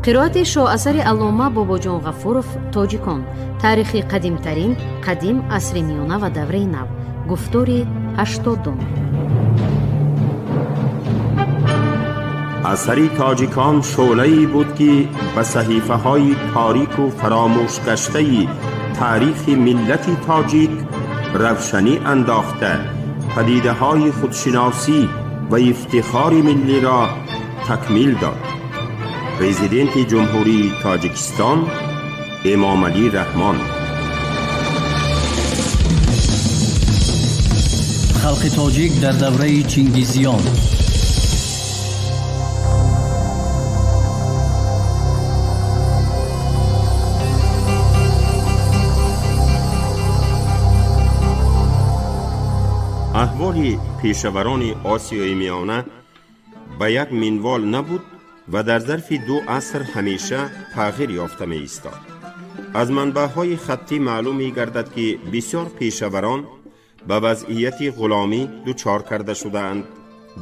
Қироати шоасари аллома Бобоҷон Ғафуров «Тоҷикон. Таърихи қадимтарин, қадим, асри миёна ва давраи нав», гуфтори 80-ум. Асари «Тоҷикон» шӯълае буд, ки ба саҳифаҳои торику фаромӯшгаштаи таърихи миллати тоҷик равшанӣ андохта, падидаҳои худшиносӣ ва ифтихори миллиро такмил дод. Президенти Ҷумҳурии Тоҷикистон Эмомалӣ Раҳмон. Халқи тоҷик дар давраи Чингизиён. Аҳволи пешаварони Осиёи Миёна ба як минвол набуд ва дар зарфи 2 аср ҳамеша тағйир ёфта меистод. Аз манбаъҳои хаттӣ маълум мегардад, ки бисёр пешаварон ба вазъияти ғуломӣ дучор карда шудаанд.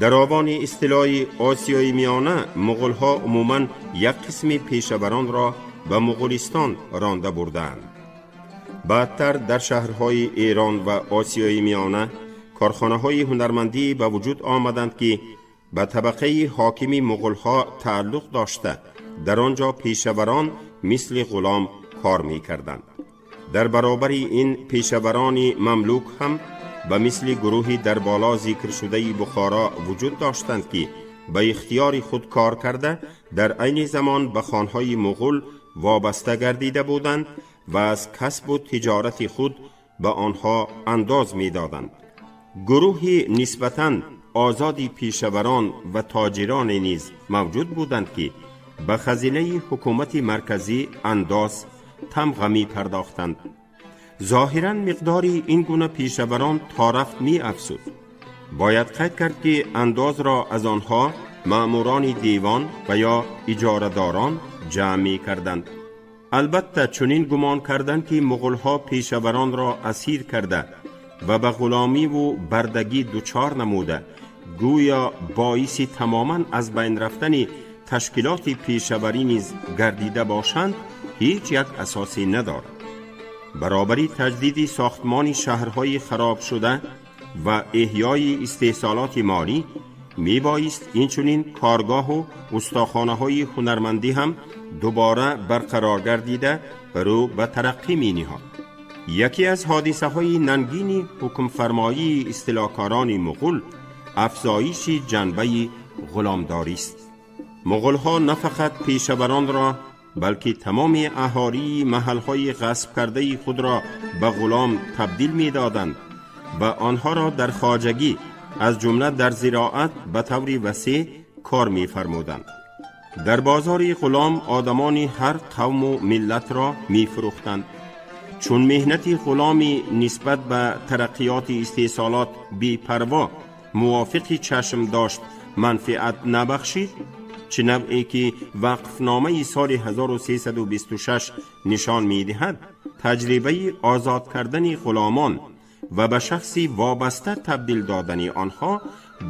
Дар овони истилои Осиёи Миёна муғулҳо умуман як қисми пешаваронро ба Муғулистон ронда бурдаанд. Баъдтар дар шаҳрҳои Эрон ва Осиёи Миёна корхонаҳои ҳунармандӣ ба вуҷуд омаданд, ки ба табақаи ҳокими муғулҳо тааллуқ дошта, дар он ҷо пешаварон мисли ғулом кор мекарданд. Дар баробари ин пешаварони мамлук ҳам ба мисли гурӯҳи дар боло зикршудаи Бухоро вуҷуд доштанд, ки ба ихтиёри худ кор карда, дар айни замон ба хонҳои муғул вобаста гардида буданд ва аз касбу тиҷорати худ ба онҳо андоз медоданд. Гурӯҳи нисбатан озоди пешаварон ва тоҷироне низ мавҷуд буданд, ки ба хазинаи ҳукумати марказӣ андоз тамға мепардохтанд. Зоҳиран миқдори ин гуна пешаварон торафт меафзуд. Бояд қайд кард, ки андозро аз онҳо маъмурони девон ва ё иҷорадорон ҷамъ мекарданд. Албатта, чунин гумон карданд, ки муғулҳо пешаваронро асир карда ва ба ғуломиву бардагӣ дучор намуда, гӯё боиси тамоман аз байн рафтани ташкилоти пешаварӣ низ гардида бошанд, ҳеҷ як асосе надорад. Баробари таҷдиди сохтмони шаҳрҳои харобшуда ва эҳёи истеҳсолоти молӣ, мебоист инчунин коргоҳу устохонаҳои ҳунармандӣ ҳам дубора барқарор гардида, рӯ ба тараққӣ мениҳод. Яке аз ҳодисаҳои нангини ҳукмфармоии истилокорони муғул афзоиши ҷанбаи ғуломдорист. Муғулҳо на фақат пешаваронро, балки тамоми аҳолии маҳалҳои ғасб кардаи худро ба ғулом табдил медоданд ва онҳоро дар хоҷагӣ, аз ҷумла дар зироат, ба таври васеъ кор мефармуданд. Дар бозори ғулом одамони ҳар қавму миллатро мефурӯхтанд. Чун меҳнати ғуломи нисбат ба тараққиёти истеҳсолот бепарво мувофиқи чашм дошт манфиат набахшид, чӣ навъе ки вақфномаи соли 1326 нишон медиҳад, таҷрибаи озод кардани ғуломон ва ба шахси вобаста табдил додани онҳо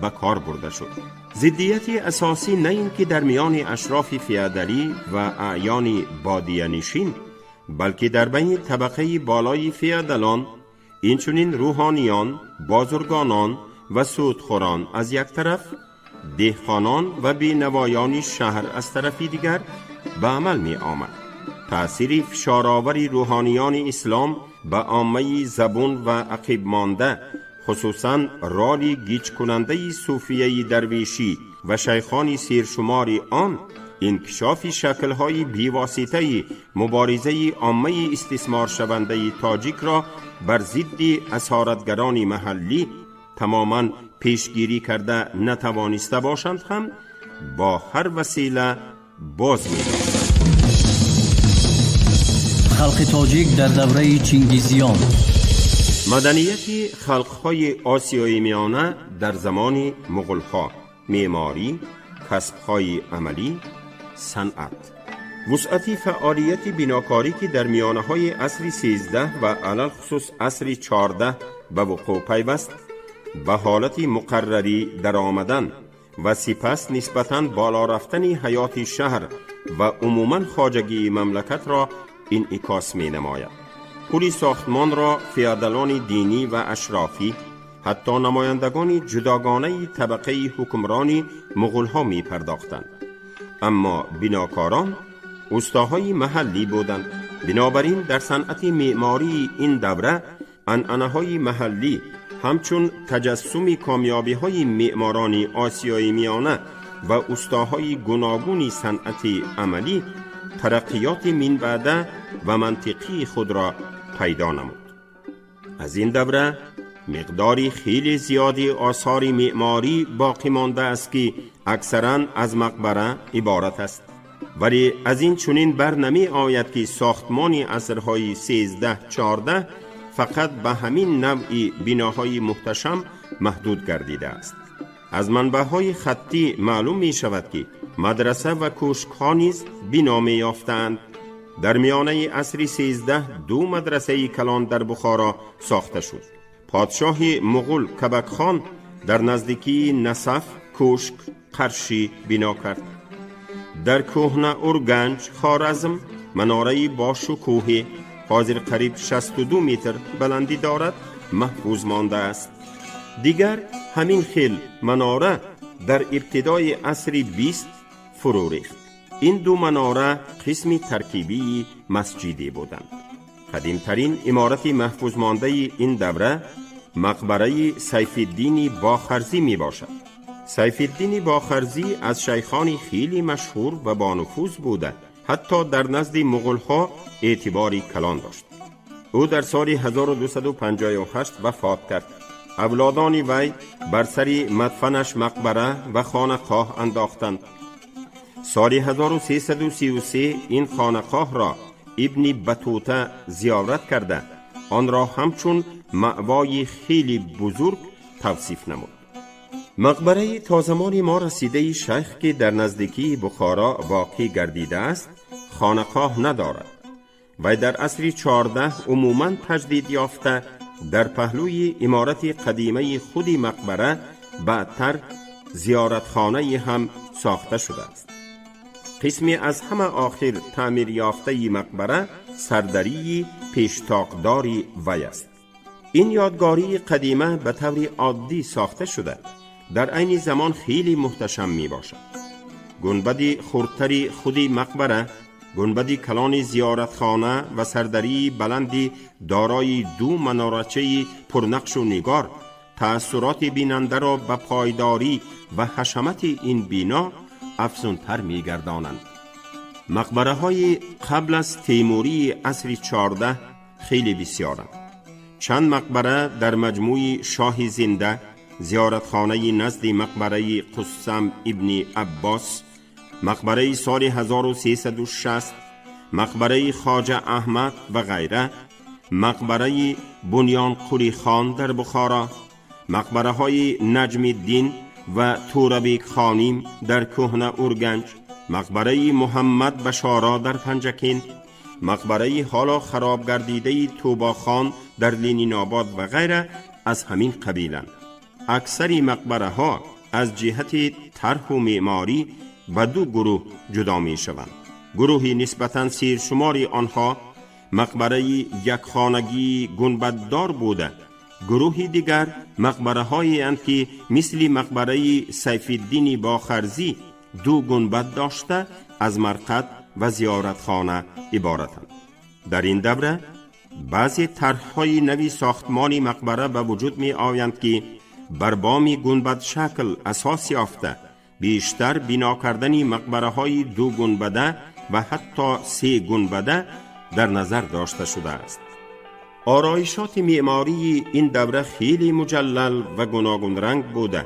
ба кор бурда шуд. Зиддияти асосӣ на ин ки дар миёни ашрофи феодалӣ ва аъёни бодиянишин, балки дар байни табақаи болои феодалон, инчунин рӯҳониён, бозургонон ва судхӯрон аз як тараф, деҳқонон ва бенавоёни шаҳр аз тарафи дигар ба амал меомад. Таъсири фишоровари рӯҳониёни ислом ба оммаи забун ва ақибмонда, хусусан роли гиҷкунандаи суфияи дарвешӣ ва шайхони сершумори он, инкишофи шаклҳои бевоситаи муборизаи оммаи истисморшавандаи тоҷикро бар зидди асоратгарони маҳаллӣ тамоман пешгирӣ карда натавониста бошанд ҳам, бо ҳар васила боз медоштанд. Халқи тоҷик дар давраи Чингизиён. Маданияти халқҳои Осиёи Миёна дар замони муғулҳо: меъморӣ, касбҳои амалӣ, санъат. Вусъати фаъолияти бинокорӣ, ки дар миёнаҳои асри 13 ва алалхусус асри 14 ба вуқӯъ пайваст, ба ҳолати муқаррарӣ даромадан ва сипас нисбатан боло рафтани ҳаёти шаҳр ва умуман хоҷагии мамлакатро инъикос менамояд. Пули сохтмонро феодалони динӣ ва ашрофӣ, ҳатто намояндагони ҷудогонаи табақаи ҳукмрони муғулҳо мепардохтанд, аммо бинокорон устоҳои маҳаллӣ буданд. Бинобар ин дар санъати меъмории ин давра анъанаҳои маҳаллӣ ҳамчун таҷассуми комёбиҳои меъморони Осиёи Миёна ва устоҳои гуногуни санъати амалӣ тараққиёти минбаъда ва мантиқии худро пайдо намуд. Аз ин давра миқдори хеле зиёди осори меъморӣ боқӣ мондааст, ки аксаран аз мақбара иборат аст. Вале аз ин чунин бар намеояд, ки сохтмони асрҳои 13-14 фақат ба ҳамин навъи биноҳои муҳташам маҳдуд гардидааст. Аз манбаъҳои хаттӣ маълум мешавад, ки мадраса ва кӯшкҳо низ бино меёфтаанд. Дар миёнаи асри 13 ду мадрасаи калон дар Бухоро сохта шуд. Подшоҳи муғул Кабакхон дар наздикии Насаф кӯшк Қаршӣ бино кард. Дар Кӯҳна Урганҷ, Хоразм, манораи бошукӯҳе, ҳозир қариб 62 метр баландӣ дорад, маҳфуз мондааст. Дигар ҳамин хел манора дар ибтидои асри 20 фурӯ рехт. Ин ду манора қисми таркибии масҷиде буданд. Қадимтарин иморати маҳфузмондаи ин давра мақбараи Сайфиддини Бохарзӣ мебошад. Сайфиддини Бохарзӣ аз шайхони хеле машҳур ва бонуфуз буда, ҳатто дар назди муғулҳо эътибори калон дошт. Ӯ дар соли 1258 вафот кард. Авлодони вай бар сари мадфанаш мақбара ва хонақоҳ андохтанд. Соли 1333 ин хонақоҳро Ибни Батута зиёрат карда, онро ҳамчун маъвои хеле бузург тавсиф намуд. Мақбараи то замони мо расидаи шайх, ки дар наздикии Бухоро воқеъ гардидааст, хонақоҳ надорад. Вай дар асри 14 умуман таҷдид ёфта, дар паҳлӯи иморати қадимаи худи мақбара баъдтар зиёратхонае ҳам сохта шудааст. Қисме аз ҳама охир таъмирёфтаи мақбара сардарии пештоқдори вай аст. Ин ёдгории қадима ба таври оддӣ сохта шуда, дар айни замон хеле муҳташам мебошад. Гунбади хурдтари худи мақбара, гунбади калони зиёратхона ва сардарии баланди дорои ду манорачаи пурнақшу нигор таассуроти бинандаро ба пойдорӣ ва ҳашамати ин бино афзунтар мегардонанд. Мақбараҳои қабл аз Темурии асри 14 хеле бисёранд. Чанд мақбара дар маҷмӯи Шоҳи Зинда, зиёратхонаи назди мақбараи Қуссам ибни Аббос, мақбараи соли 1360, мақбараи Хоҷа Аҳмад ва ғайра, мақбараи Бунёнқулихон дар Бухоро, мақбараҳои Наҷмиддин ва Турабек Хоним дар Кӯҳна Урганҷ, мақбараи Муҳаммад Башоро дар Панҷакент, мақбараи ҳоло хароб гардидаи Тӯбохон дар Ленинобод ва ғайра аз ҳамин қабиланд. Аксари мақбараҳо аз ҷиҳати тарҳу меъморӣ ба ду гурӯҳ ҷудо мешаванд. Гурӯҳи нисбатан сершумори онҳо мақбараи якхонагии гунбаддор буда, гурӯҳи дигар мақбараҳоеанд, ки мисли мақбараи Сайфиддини Бохарзӣ ду гунбад дошта, аз марқад ва зиёратхона иборатанд. Дар ин давра баъзе тарҳҳои нави сохтмони мақбара ба вуҷуд меоянд, ки бар боми гунбадшакл асос ёфта, бештар бино кардани мақбараҳои дугунбада ва ҳатто сегунбада дар назар дошта шудааст. Ороишоти меъмории ин давра хеле муҷаллал ва гуногунранг буда,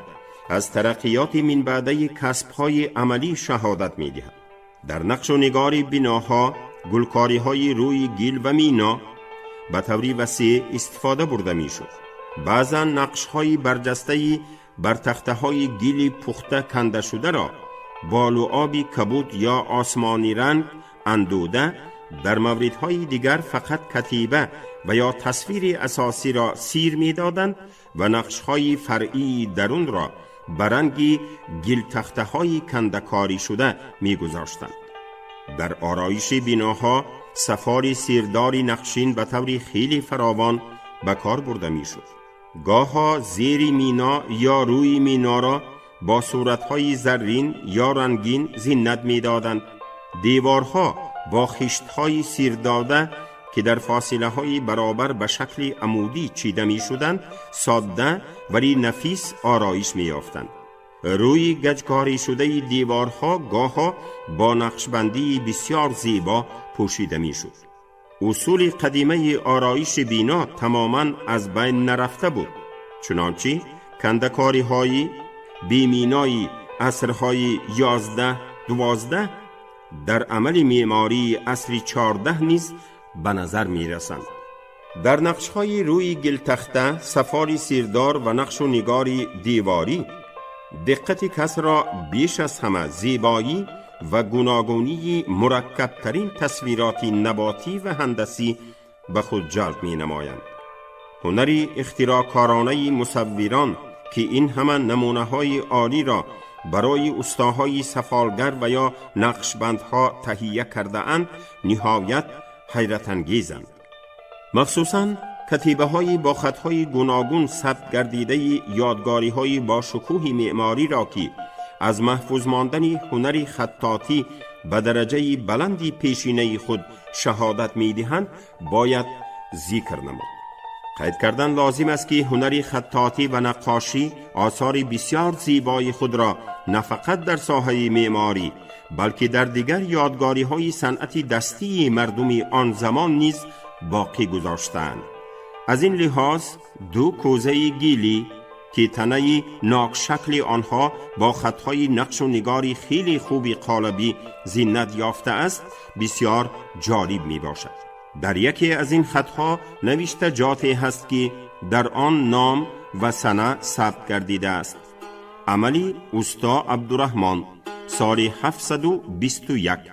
аз тараққиёти минбаъдаи касбҳои амалӣ шаҳодат медиҳад. Дар нақшу нигори биноҳо гулкориҳои рӯи гил ва мино ба таври васеъ истифода бурда мешуд. Баъзан нақшҳои барҷастаи бар тахтаҳои гили пухта канда шударо бо луоби кабуд ё осмонӣ ранг андуда, дар мавридҳои дигар фақат катиба ва ё тасвири асосиро сир медоданд ва нақшҳои фаръии дарунро ба ранги гилтахтаҳои кандакорӣ шуда мегузоштанд. Дар ороиши биноҳо сафори сирдори нақшин ба таври хеле фаровон ба кор бурда мешуд. Гоҳо зери мино ё рӯи миноро бо суратҳои заррин ё рангин зинат медоданд. Деворҳо бо хиштҳои сирдода, ки дар фосилаҳои баробар ба шакли амудӣ чида мешуданд, содда вале нафис ороиш меёфтанд. Рӯи гаҷкорӣ шудаи деворҳо гоҳо бо нақшбандии бисёр зебо пӯшида мешуд. Усули қадимаи ороиши бино тамоман аз байн нарафта буд. Чунончи кандакориҳои беминои асрҳои 11, 12 дар амали меъмории асри 14 низ ба назар мерасанд. Дар нақшҳои рӯи гилтахта, сафори сирдор ва нақшу нигори деворӣ диққати касро беш аз ҳама зебоӣ ва гуногунии мураккабтарин тасвироти наботӣ ва ҳандасӣ ба худ ҷалб менамоянд. Ҳунари ихтироъкоронаи мусаввирон, ки ин ҳама намунаҳои олиро барои устоҳои сафолгар ва ё нақшбандҳо таҳия кардаанд, ниҳоят ҳайратангезанд. Махсусан катибаҳои бо хатҳои гуногун сабт гардидаи ёдгориҳои бошукӯҳи меъмориро, ки аз маҳфуз мондани ҳунари хаттотӣ ба дараҷаи баланди пешинаи худ шаҳодат медиҳанд, бояд зикр намуд. Қайд кардан лозим аст, ки ҳунари хаттотӣ ва наққошӣ осори бисёр зебои худро на фақат дар соҳаи меъморӣ, балки дар дигар ёдгориҳои санъати дастии мардуми он замон низ боқӣ гузоштаанд. Аз ин лиҳоз ду кӯзаи гилӣ, ки танаи нокшакли онҳо бо хатҳои нақшу нигори хеле хуби қолабӣ зинат ёфтааст, бисёр ҷолиб мебошад. Дар яке аз ин хатҳо навиштаҷоте ҳаст, ки дар он ном ва сана сабт гардидааст: амали усто Абдураҳмон, соли 721,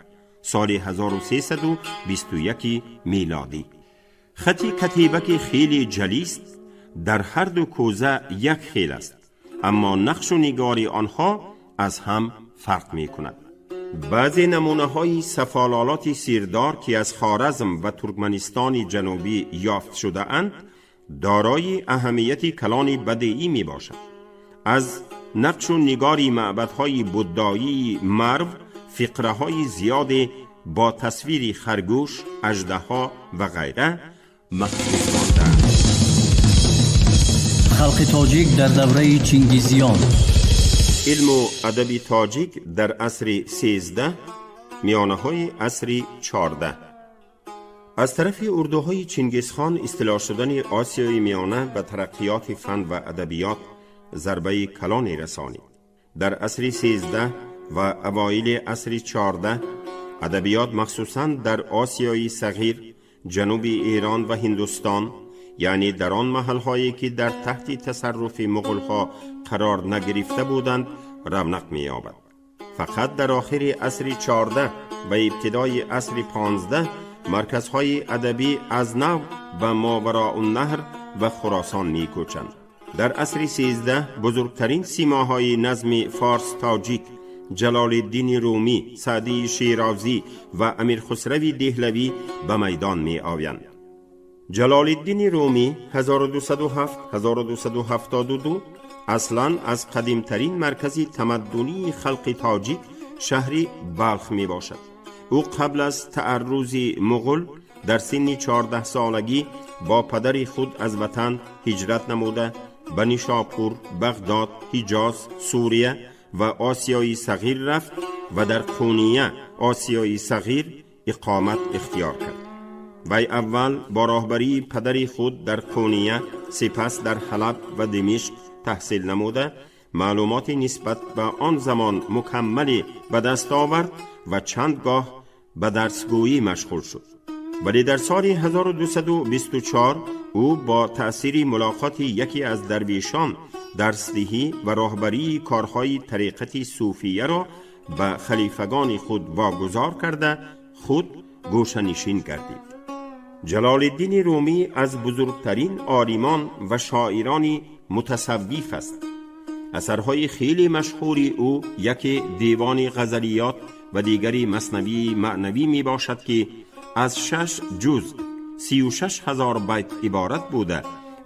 соли 1321 милодӣ. Хати катиба, ки хеле ҷалист, дар ҳар ду кӯза як хел аст, аммо нақшу нигори онҳо аз ҳам фарқ мекунад. Баъзе намунаҳои сафололоти сирдор, ки аз Хоразм ва Туркманистони Ҷанубӣ ёфт шудаанд, дорои аҳамияти калони бадеӣ мебошад. Аз нақшу нигори маъбадҳои буддоии Марв фиқраҳои зиёде бо тасвири харгӯш, аждаҳо ва ғайра маҳфуз мондаанд. Халқи тоҷик дар давраи Чингизиён. Илму адаби тоҷик дар асри 13, миёнаҳои асри 14. Аз тарафи урдуҳои Чингизхон истило шудани Осиёи Миёна ба тараққиёти фан ва адабиёт зарбаи калоне расонид. Дар асри 13 ва авоили асри 14 адабиёт, махсусан дар Осиёи Сағир, ҷануби Эрон ва Ҳиндустон, яъне дар он маҳалҳое, ки дар таҳти тасарруфи муғулҳо қарор нагирифта буданд, равнақ меёбад. Фақат дар охири асри 14 ва ибтидои асри 15 марказҳои адабӣ аз нав ба Мовароуннаҳр ва Хуросон мекӯчанд. Дар асри 13 бузургтарин симоҳои назми форс тоҷик Ҷалолиддини Румӣ, Саъдии Шерозӣ ва Амирхусрави Деҳлавӣ ба майдон меоянд. Ҷалолиддини Румӣ 1207-1272 аслан аз қадимтарин маркази тамаддунии халқи тоҷик, шаҳри Балх мебошад. Ӯ қабл аз тааррузи муғул дар синни 14солагӣ бо падари худ аз ватан ҳиҷрат намуда, ба Нишопур, Бағдод, Ҳиҷоз, Сурия ва Осиёи Сағир рафт ва дар Қуния, Осиёи Сағир, иқомат ихтиёр кард. Вай аввал бо роҳбарии падари худ дар Қуния, сипас дар Ҳалаб ва Димишқ таҳсил намуда, маълумоти нисбат ба он замон мукаммале ба даст овард ва чанд гоҳ ба дарсгӯӣ машғул шуд. Вале дар соли 1224 ӯ бо таъсири мулоқоти яке аз дарвешон дарсдиҳӣ ва роҳбарии корҳои тариқати суфияро ба халифагони худ вогузор карда, худ гӯшанишин гардид. Ҷалолиддини Румӣ аз бузургтарин олимон ва шоирони мутасаввиф аст. Асарҳои хеле машҳури ӯ яке Девони ғазалиёт ва дигари Маснавии маънавӣ мебошад, ки аз шаш ҷузъ 36 000 байт иборат буда,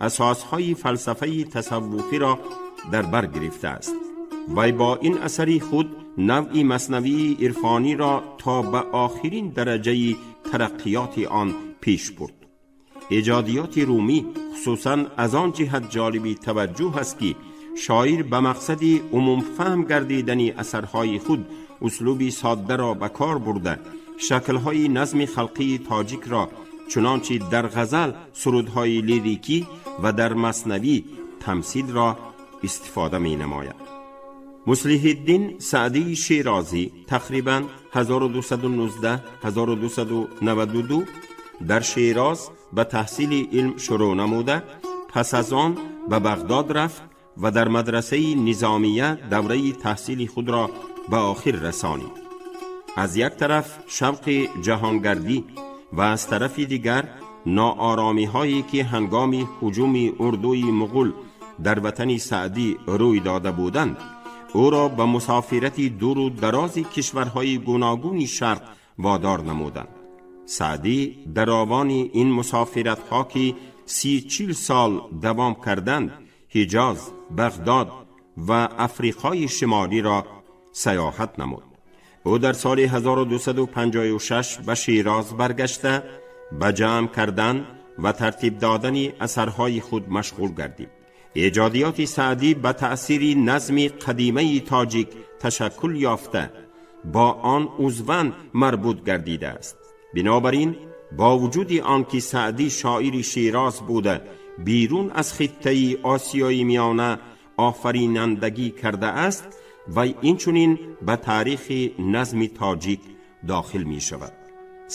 асосҳои фалсафаи тасаввуфиро дар бар гирифтааст. Вай бо ин асари худ навъи маснавии ирфониро то ба охирин дараҷаи тараққиёти он пеш бурд. Эҷодиёти Румӣ хусусан аз он ҷиҳат ҷолиби таваҷҷӯҳ аст, ки шоир ба мақсади умумфаҳм гардидани асарҳои худ услуби соддаро ба кор бурда, шаклҳои назми халқии тоҷикро, чунончи дар ғазал сурудҳои лирикӣ ва дар маснавӣ тамсилро истифода менамояд. Муслиҳиддин Саъдии Шерозӣ тақрибан 1219-1292 дар Шероз ба таҳсили илм шурӯъ намуда, пас аз он ба Бағдод рафт ва дар мадрасаи Низомия давраи таҳсили худро ба охир расонид. Аз як тараф шавқи ҷаҳонгардӣ ва аз тарафи дигар нооромиҳое, ки ҳангоми ҳуҷуми урдуи муғул дар ватани Саъдӣ рӯй дода буданд, ӯро ба мусофирати дуру дарози кишварҳои гуногуни Шарқ водор намуданд. Саъдӣ дар овони ин мусофиратҳо, ки 30-40 сол давом карданд, Ҳиҷоз, Бағдод ва Африқои Шимолиро саёҳат намуд. Ӯ дар соли 1256 ба Шероз баргашта, ба ҷамъ кардан ва тартиб додани асарҳои худ машғул гардид. Эҷодиёти Саъдӣ ба таъсири назми қадимаи тоҷик ташаккул ёфта, бо он узван марбут гардидааст. Бинобар ин, бо вуҷуди он ки Саъдӣ шоири Шероз буда, берун аз хиттаи Осиёи Миёна офаринандагӣ кардааст, вай инчунин ба таърихи назми тоҷик дохил мешавад.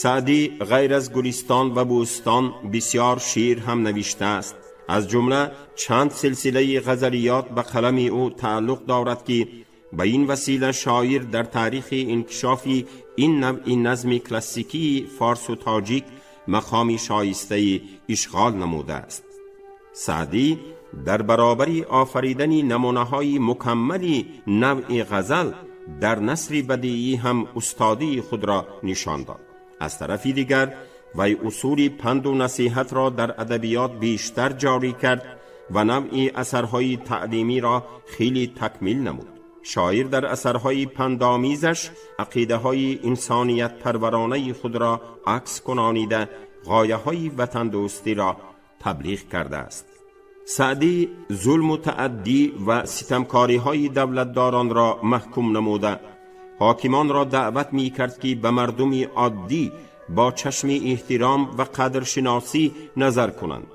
Саъдӣ ғайр аз Гулистон ва Бӯстон бисёр шеър ҳам навиштааст. Аз ҷумла чанд силсилаи ғазалиёт ба қалами ӯ тааллуқ дорад, ки ба ин васила шоир дар таърихи инкишофи ин навъи назми классикии форсу тоҷик мақоми шоистаи ишғол намудааст. Саъдӣ дар баробари офаридани намунаҳои мукаммали навъи ғазал дар насри бадиӣ ҳам устодии худро нишон дод. Аз тарафи дигар, вай усули панду насиҳатро дар адабиёт бештар ҷорӣ кард ва навъи асарҳои таълимиро хеле такмил намуд. Шоир дар асарҳои пандомизаш ақидаҳои инсониятпарваронаи худро акс кунонида, ғояҳои ватандӯстиро таблиғ кардааст. Саъдӣ зулму тааддӣ ва ситамкориҳои давлатдоронро маҳкум намуда, ҳокимонро даъват мекард, ки ба мардуми оддӣ бо чашми эҳтиром ва қадршиносӣ назар кунанд.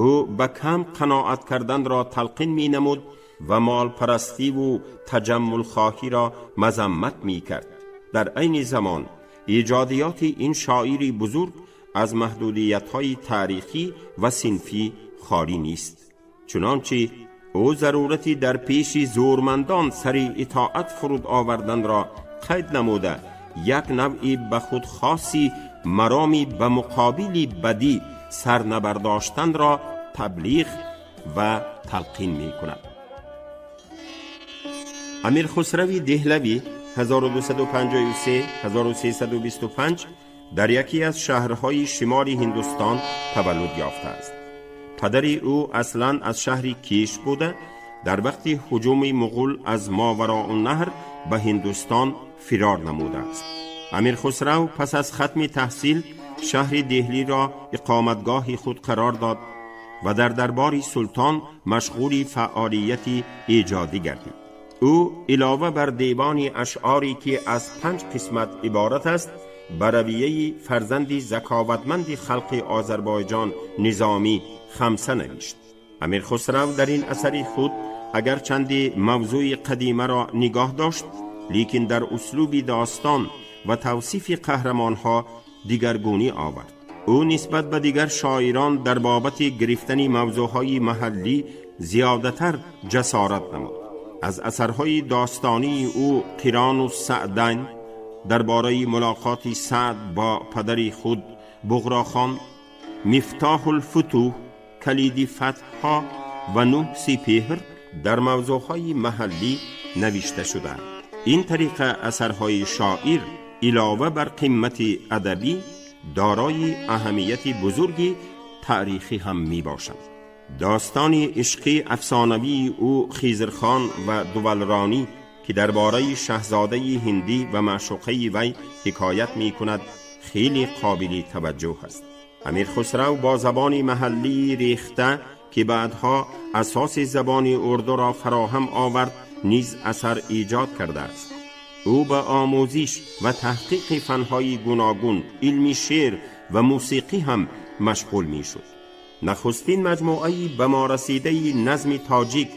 Ӯ ба кам қаноат карданро талқин менамуд ва молпарастиву таҷаммулхоҳиро мазаммат мекард. Дар айни замон эҷодиёти ин шоири бузург аз маҳдудиятҳои таърихӣ ва синфӣ холӣ нест. Чунончи ӯ зарурати дар пеши зӯрмандон сари итоат фуруд оварданро қайд намуда, як навъи ба худ хоси мароми ба муқобили бадӣ сар набардоштанро таблиғ ва талқин мекунад. Амирхусрави Деҳлавӣ 1253-1325 дар яке аз шаҳрҳои шимоли Ҳиндустон таваллуд ёфтааст. Падари ӯ аслан аз шаҳри Киш буда, дар вақти ҳуҷуми муғул аз Мовароуннаҳр ба Ҳиндустон фирор намудааст. Амирхусрав пас аз хатми таҳсил шаҳри Деҳлиро иқоматгоҳи худ қарор дод ва дар дарбори султон машғули фаъолияти эҷодӣ гардид. Ӯ илова бар девони ашъоре, ки аз панҷ қисмат иборат аст, ба равияи фарзанди заковатманди халқи Озарбойҷон Низомӣ Хамса навишт. Амирхусрав дар ин асари худ агарчанде мавзӯи қадимаро нигоҳ дошт, лекин дар услуби достон ва тавсифи қаҳрамонҳо дигаргунӣ овард. Ӯ нисбат ба дигар шоирон дар бобати гирифтани мавзӯъҳои маҳаллӣ зиёдатар ҷасорат намуд. Аз асарҳои достонии ӯ Қирону Саъдайн, درباره ملاقات سعد با پدر خود بغراخان، مفتاح الفتوح، کلید فتحها و نه سپهر در موضوعهای محلی نوشته شدند. این طریقه اثرهای شاعر علاوه بر قیمت ادبی دارای اهمیت بزرگی تاریخی هم می باشند. داستان عشقی افسانوی او خیزرخان و دولرانی که درباره شاهزاده هندی و معشوقه وی حکایت می کند خیلی قابل توجه است. امیر خسرو با زبان محلی ریخته که بعدها اساس زبان اردو را فراهم آورد نیز اثر ایجاد کرده است. او به آموزش و تحقیق فنهای گوناگون، علم شعر و موسیقی هم مشغول می شد. نخستین مجموعه به ما رسیده نظم تاجیک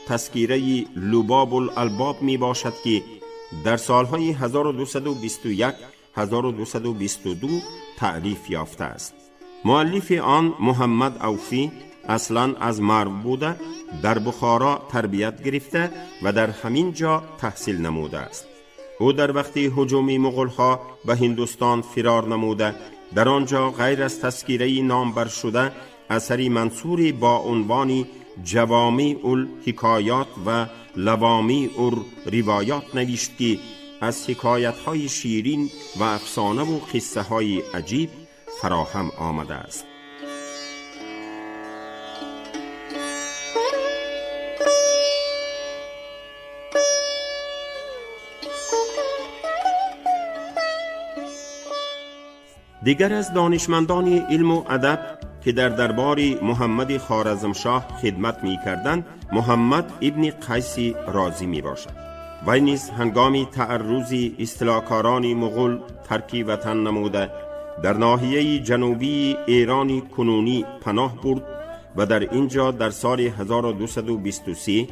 تذکیره لباب الالباب می باشد که در سالهای 1221 1222 تألیف یافته است. مؤلف آن محمد اوفی اصلا از مرو بوده، در بخارا تربیت گرفته و در همین جا تحصیل نموده است. او در وقت هجوم مغولها به هندوستان فرار نموده، در آنجا غیر از تذکیره نامبر شده اثری منصوری با عنوان جوامیع الحکایات و لوامیع الروایات نوشت که از حکایت‌های شیرین و افسانه و قصه های عجیب فراهم آمده است. دیگر از دانشمندان علم و ادب که در دربار محمد خوارزمشاه خدمت می کردند، محمد ابن قیس رازی می باشد. وی نیز هنگام تعرض استیلاکاران مغول ترک وطن نموده، در ناحیه جنوبی ایران کنونی پناه برد و در اینجا در سال 1223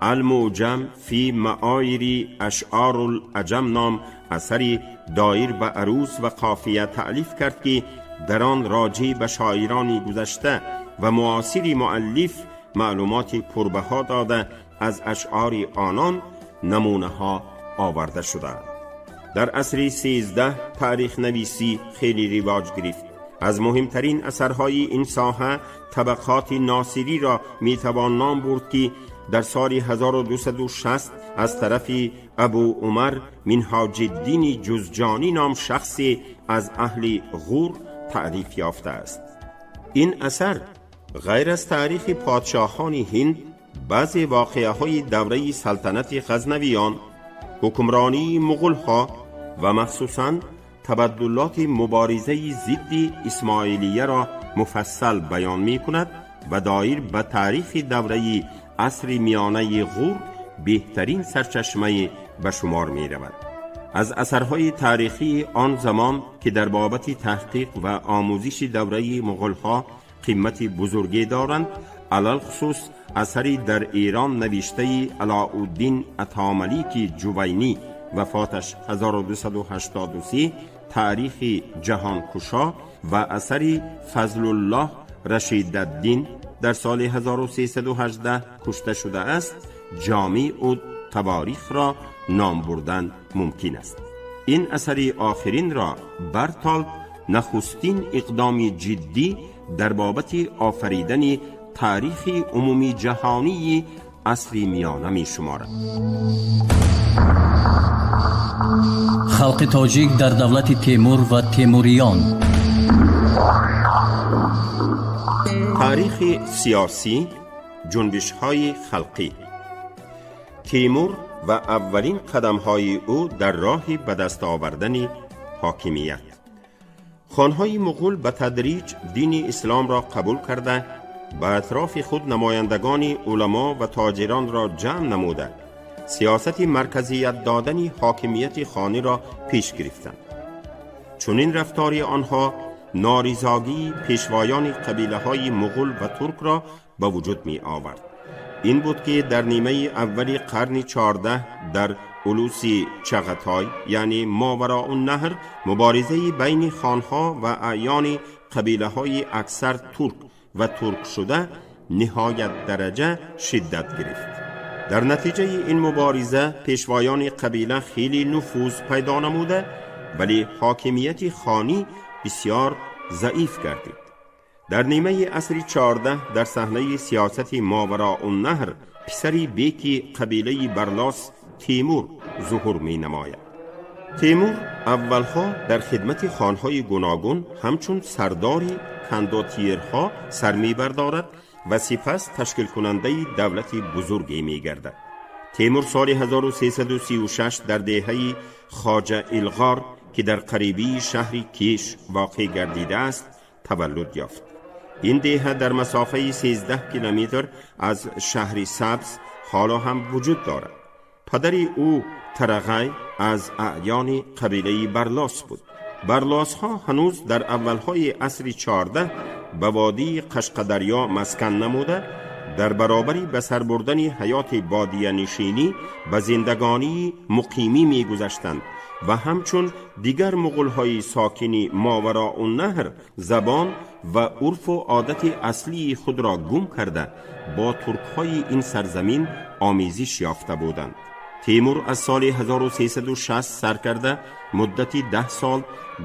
المعجم فی معایر اشعار العجم نام اثری دایر به عروض و قافیه تألیف کرد که در آن راجع به شاعران گذشته و معاصر مؤلف معلومات پربها داده از اشعار آنان نمونه ها آورده شده. در عصر 13 تاریخ نویسی خیلی رواج گرفت. از مهمترین اثرهای این ساحه طبقات ناصری را میتوان نام برد که در سال 1260 از طرف ابو عمر منهاج الدین جوزجانی نام شخصی از اهل غور تعریف یافته است. این اثر غیر از تاریخ پادشاهان هند، بعضی واقعه های دوره سلطنت غزنویان، حکمرانی مغول ها و مخصوصاً تبدلات مبارزه ضد اسماعیلیه را مفصل بیان می کند و دایر به تاریخ دوره عصر میانه غور بهترین سرچشمه به شمار می رود. از اثرهای تاریخی آن زمان که در بابت تحقیق و آموزش دوره مغولها قیمت بزرگی دارند، علی‌الخصوص اثری در ایران نوشته علاءالدین عطاملیک جوینی وفاتش 1283 تاریخ جهانکشا و اثر فضل الله رشیدالدین در سال 1318 کشته شده است، جامع التواریخ را نام بردن ممکن است. این اثر آخرین را برتالت نخستین اقدام جدی در بابت آفریدن تاریخ عمومی جهانی عصر میانه می شمارد. халқи тоҷик дар давлати Темур ва темуриён. таърихи сиёсӣ, ҷунбишҳои халқӣ, Темур ва аввалин қадамҳои ӯ дар роҳи ба даст овардани ҳокимият. Хонҳои муғул ба тадриҷ дини исломро қабул карда, ба атрофи худ намояндагони уламо ва тоҷиронро ҷамъ намуда, сиёсати марказият додани ҳокимияти хониро пеш гирифтанд. Чунин рафтори онҳо норизогии пешвоёни қабилаҳои муғул ва туркро ба вуҷуд ми овард. Ин буд ки дар нимаи аввали қарни 14 дар улуси Чағатой, яъне Мовароуннаҳр, муборизаи байни хонҳо ва аъёни қабилаҳои аксар турк ва туркшуда ниҳоят дараҷа шиддат гирифт. Дар натиҷаи ин мубориза пешвоёни қабила хеле нуфуз пайдо намуда, вале ҳокимияти хонӣ бисёр заиф гардид. Дар нимаи асри 14 дар саҳнаи сиёсати Мовароуннаҳр писари беки қабилаи Барлос Темур зуҳур менамояд. Темур аввалҳо дар хидмати хонҳои гуногун ҳамчун сардори кондотьерҳо сар мебардорад ва сипас ташкилкунандаи давлати бузурге мегардад. Темур соли 1336 дар деҳаи Хоҷа Илғор, ки дар қарибии шаҳри Кеш воқеъ гардидааст, таваллуд ёфт. Ин деҳа дар масофаи 13 километр аз шаҳри Сабз ҳоло ҳам вуҷуд дорад. Падари ӯ Тарағай аз аъёни қабилаи Барлос буд. Барлосҳо ҳанӯз дар аввалҳои асри 14 ба водии Қашқадарё маскан намуда, дар баробари ба сар бурдани ҳаёти бодиянишинӣ ба зиндагонии муқимӣ мегузаштанд ва ҳамчун дигар муғулҳои сокини Мовароуннаҳр забон ва урфу одати аслии худро гум карда, бо туркҳои ин сарзамин омезиш ёфта буданд. Темур аз соли 1360 сар карда муддати 10 сол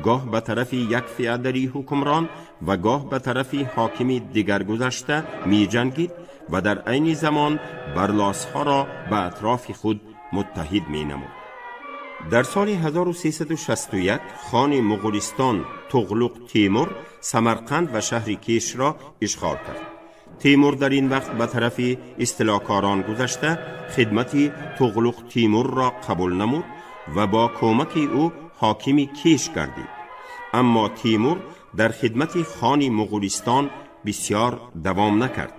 гоҳ ба тарафи як феодали ҳукмрон ва гоҳ ба тарафи ҳокими дигар гузашта меҷангид ва дар айни замон барлосҳоро ба атрофи худ муттаҳид менамуд. Дар соли 1361 хони Муғулистон Туғлуқ Темур Самарқанд ва шаҳри Кешро ишғол кард. Темур дар ин вақт ба тарафи истилокорон гузашта, хидмати Туғлуқ Тимурро қабул намуд ва бо кӯмаки ӯ ҳокими Кеш гардид. Аммо Темур дар хидмати хони Муғулистон бисёр давом накард.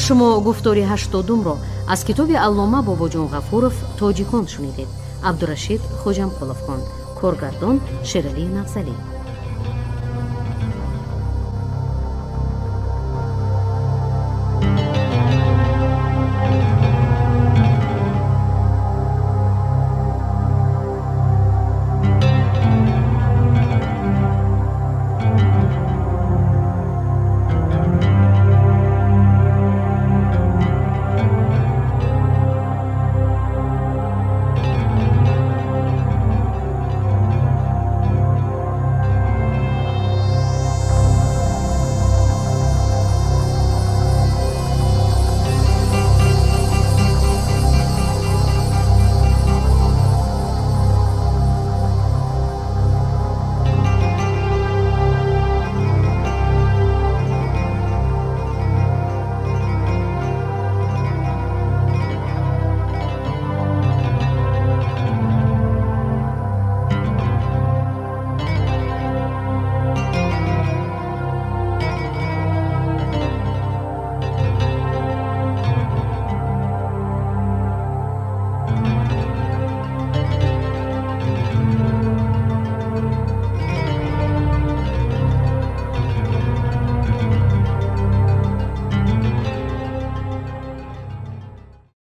Шумо гуфтори 80-умро аз китоби аллома Бобоҷон Ғафуров «Тоҷикон» шунидед. Абдурашид Хоҷамқулов хонд. Коргардон Шералӣ Нафзалӣ.